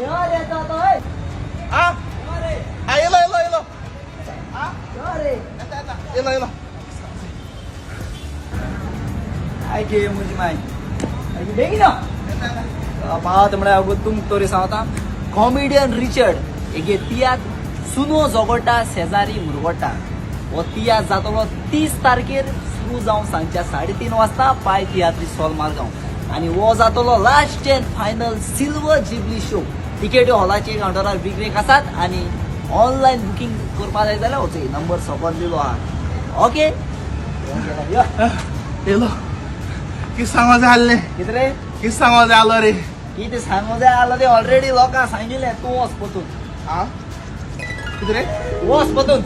यो रे तो तो ओय. आ यो रे. आ येलो येलो येलो. आ यो रे. येता येता येलो येलो. काय गे म्हजी माय बेगीन यो. पावत म्हळ्यार अगो तुमकां तोरी सांगता कॉमेडियन रिचर्ड एगे तियात्र सुनो झगडटा शेजारी मुरगोटा हो तियात्र जातलो 30 तारखेर सुरू जावन सांजच्या 3:30 वाजता पाय तियात्री सोल मारगांव आनी हो जातलो last and final silver jubilee show. तिकेटी हॉलाचे कावंटरार विक्रेक आसात आनी ऑनलायन बुकींग करपा जाय जाल्यार वचय नंबर सकयल दिलो आहा. ओके यो. येलो कित सांगो जाय आसलें? कितें रे? कित सांगो जाय आसलो रे? कितें सांगू जाय आसलो तें ऑलरेडी लोकांक सांगिल्लें. तूं वच परतून. आ कितें रे? वच परतून.